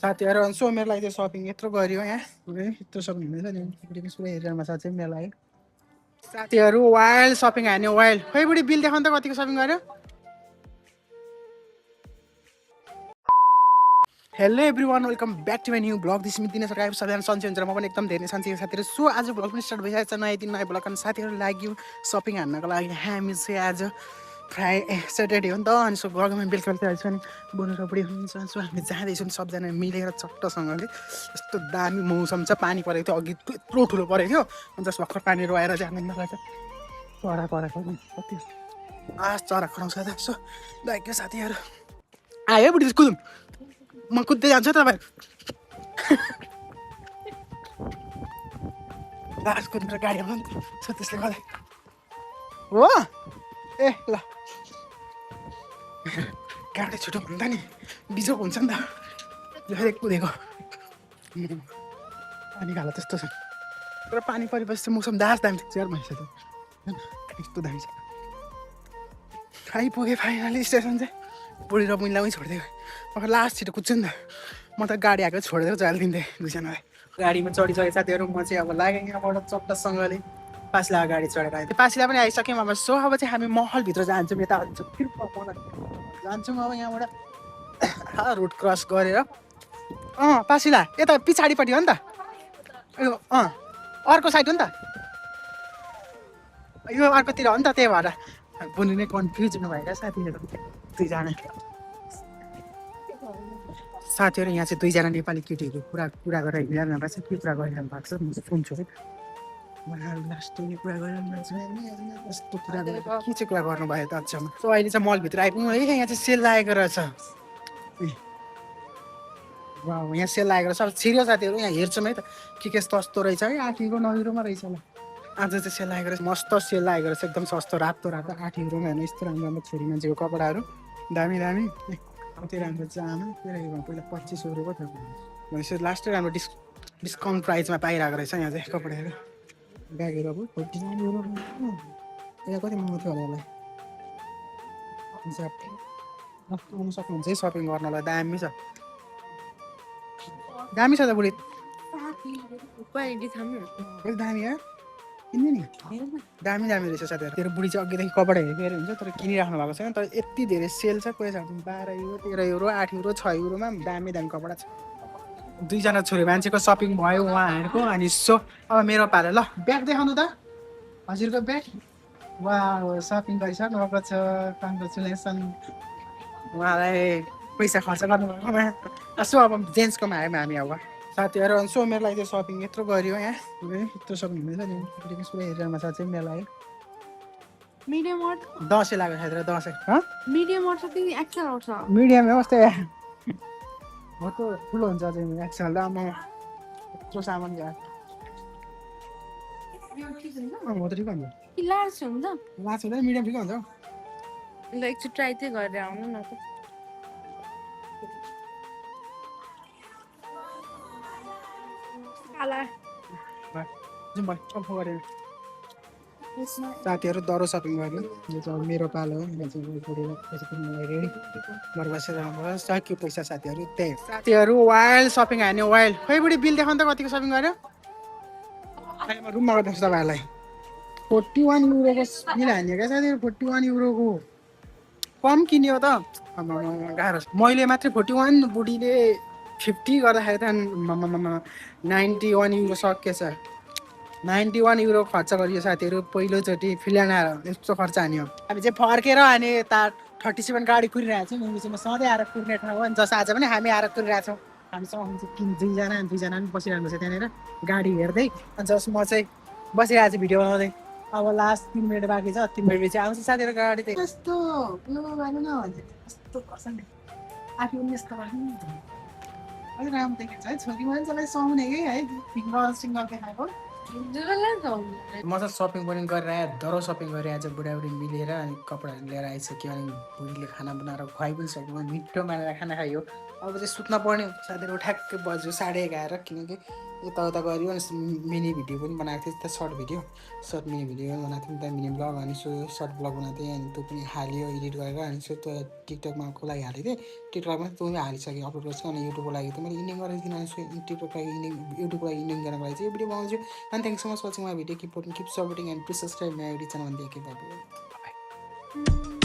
साथीहरू अनि सो मेरो लागि चाहिँ सपिङ यत्रो गऱ्यो यहाँ यत्रो सपिङ हुँदैछ नि पुरै हेरिरहनु भएको छ चाहिँ मेरो लागि साथीहरू वाइल्ड सपिङ हान्यो वाइल्ड खै बुढी बिल देखाउनु त कतिको सपिङ गर्यो hello everyone welcome back to my new blog this दिन सरकार सबैजना सन्चै हुन्छ र म पनि एकदम धेरै सन्चै साथीहरू सो आज ब्लग पनि स्टार्ट भइसकेको छ नयाँ दिन नयाँ ब्लग अनि साथीहरू लाग्यो सपिङ हान्नको लागि हामी चाहिँ आज सैटरडे हो नि त अनि सो गरममा बेलुका बेलुका आइसक्यो अनि बुढो र बुढी हुनुहुन्छ सो हामी जाँदैछौँ सबजना मिलेर चट्टसँगले यस्तो दामी मौसम छ पानी परेको थियो अघि यत्रो ठुलो परेको थियो अनि जस भर्खर पानी रोएर चाहिँ आनन्द लाग्छ चरा परेको कति चरा खराउँछ त सो लाग्यो साथीहरू आयो बुढी कुदौँ म कुद्दै जान्छु तपाईँ लास्ट कुद्नु गाडी आउनु नि सो त्यसले गर्दा हो ए ल गाडी छिटो भन्दा नि बिजोक हुन्छ नि त जहिले कुदेको पानी खाला त्यस्तो छ तर पानी परेपछि चाहिँ मौसम दास दामी छ यार भइसक्यो यस्तो दामी छ आइपुगेँ फाइनली स्टेसन चाहिँ बुढी र मुइलामै छोडिदिएको अब लास्ट छिटो कुद्छु नि त म त गाडी आएको छोडेर जालिदिन्थेँ दुईजनालाई गाडीमा चढिसकेँ साथीहरू म चाहिँ अब लागेँ यहाँबाट चट्टसँगले पासिला गाडी चढेर आएँ पासिला पनि आइसक्यौँ अब सो अब चाहिँ हामी महलभित्र जान्छौँ यता जान्छौँ अब यहाँबाट रोड क्रस गरेर पासिला यता पछाडिपट्टि हो नि त यो अर्को साइड हो नि त यो अर्कोतिर हो नि त त्यही भएर बुनि नै कन्फ्युज हुनुभएर साथीहरू दुईजना साथीहरू यहाँ चाहिँ दुईजना नेपाली केटीहरू कुरा गरेर हिँडिरहनु भएको छ के कुरा गरिरहनु भएको छ म चाहिँ सुन्छु है लास्टले कुरा गरिरहनु भएको छ यस्तो कुरा गरेर के चाहिँ कुरा गर्नुभयो त अचम्म सो अहिले चाहिँ मलभित्र आइपुग्नु है यहाँ चाहिँ सेल लागेको रहेछ यहाँ सेल लागेको रहेछ छिर्यो साथीहरू यहाँ हेर्छौँ है त के सस्तो रहेछ है 8 युरो 9 युरोमा रहेछ होला आज चाहिँ सेल लागेको रहेछ मस्त सेल लागेको रहेछ एकदम सस्तो रातो 8 युरोमा हेर्नु यस्तो राम्रो राम्रो छोरी मान्छेको कपडाहरू दामी दामी त्यो राम्रो जामा त्यो पहिला 25 युरोको थियो भनेपछि लास्टै राम्रो डिस्काउन्ट प्राइसमा पाइरहेको रहेछ यहाँ चाहिँ कपडाहरू ब्यागहरू अब 49 युरो यहाँ कति महँगो थियो होला आउनु सक्नुहुन्छ है सपिङ गर्नलाई दामी छ त बुढी दामी हो किन्ने नि दामी दामी रहेछ साथीहरू तेरो बुढी चाहिँ अघिदेखि कपडा हेरेर हुन्छ तर किनिराख्नु भएको छैन तर यति धेरै सेल छ कोही छ 12 युरो 13 युरो 8 युरो 6 युरोमा दामी दामी कपडा छ दुईजना छोरी मान्छेको सपिङ भयो उहाँहरूको अनि सो अब मेरो पालो ल ब्याग देखाउनु त हजुरको ब्याग वा सपिङ गरिसक्नु भएको छ कङ्ग्रेचुलेसन उहाँलाई पैसा खर्च गर्नुभएकोमा सो अब जेन्ट्सकोमा आयौँ हामी अब साथीहरू अनि सो मेरो लागि चाहिँ सपिङ यत्रो गऱ्यो यहाँ यत्रो सपिङ हुँदैछ नि पुरै हेरिरहनु छ चाहिँ मेरो लागि मिडियम दसैँ लाग्यो साथीहरू दसैँ मिडियम आउँछ कि एक्सेल आउँछ मिडियम हो कस्तो हो त ठुलो हुन्छ चाहिँ एक्सेल र म यत्रो सामान ल्याएर म त ठिक हुन्छ लार्ज हुन्छ लास्ट हुँदैन मिडियम ठिक हुन्छ ल एकचोटि ट्राई चाहिँ गरेर आउनु न त साथीहरू दरो सपिङ गर्यो यो चाहिँ मेरो पालो हो रेडी घर बसेर सक्यो पैसा साथीहरू त्यही साथीहरू वाइल्ड सपिङ हान्यो वाइल्ड खै बुढी बिल देखाउनु त कतिको सपिङ गर्यो म रुममा गर्दैछु तपाईँहरूलाई 41 युरोको बिल हान्यो क्या साथीहरू 41 युरोको कम किन्यो त गाह्रो छ मैले मात्रै 41 बुढीले 50 गर्दाखेरि त 91 युरो सकिएछ 91 युरो खर्च गरियो साथीहरू पहिलोचोटि फिल्याना यस्तो खर्च हान्यो हामी चाहिँ फर्केर अनि यता 37 गाडी कुरिरहेको छौँ म सधैँ आएर कुर्ने ठाउँ हो अनि जस आज पनि हामी आएर कुरिरहेको छौँ हामीसँग दुईजना पनि बसिरहनु छ त्यहाँनिर गाडी हेर्दै अनि जस म चाहिँ बसिरहेको छु भिडियो बनाउँदै अब लास्ट 3 मिनट बाँकी छ 3 मिनट पछि आउँछ साथीहरू गाडी चाहिँ यस्तो यस्तो पर्छ नि आफू पनि यस्तो अलिक राम्रो देखिन्छ है छोरी मान्छेलाई सुहाउने कि है सिङ्गल देखाएको म चाहिँ सपिङ पनि गरेर आएँ दरो सपिङ गरेर आज बुढाबुढी मिलेर अनि कपडाहरू लिएर आइसक्यो अनि बुढीले खाना बनाएर खुवाइ पनि सक्यो मिठो मानेर खाना खायो अब चाहिँ सुत्न पर्ने साथीहरू ठ्याक्कै बज्यो 11:30 किनकि यताउता गऱ्यो अनि मिनी भिडियो पनि बनाएको थिएँ त्यता सर्ट मिनी भिडियो पनि बनाएको थिएँ त्यहाँ मिनी ब्लग अनि सो सर्ट ब्लग बनाएको थिएँ अनि त्यो पनि हाल्यो एडिट गरेर अनि सो त्यो टिकटकमा को लागि हालेको थिएँ टिकटकमा त्यो पनि हालिसकेँ अपलोड गर्छु अनि युट्युबको लागि त मैले इन्डिङ गरेको थिइनँ अनि सो टिकटकको लागि युट्युबको लागि इन्डिङ गर्नको लागि चाहिँ यो भिडियो बनाउँछु अनि thank so much watching my video keep supporting and please subscribe my YouTube channel भन्दै के बाई।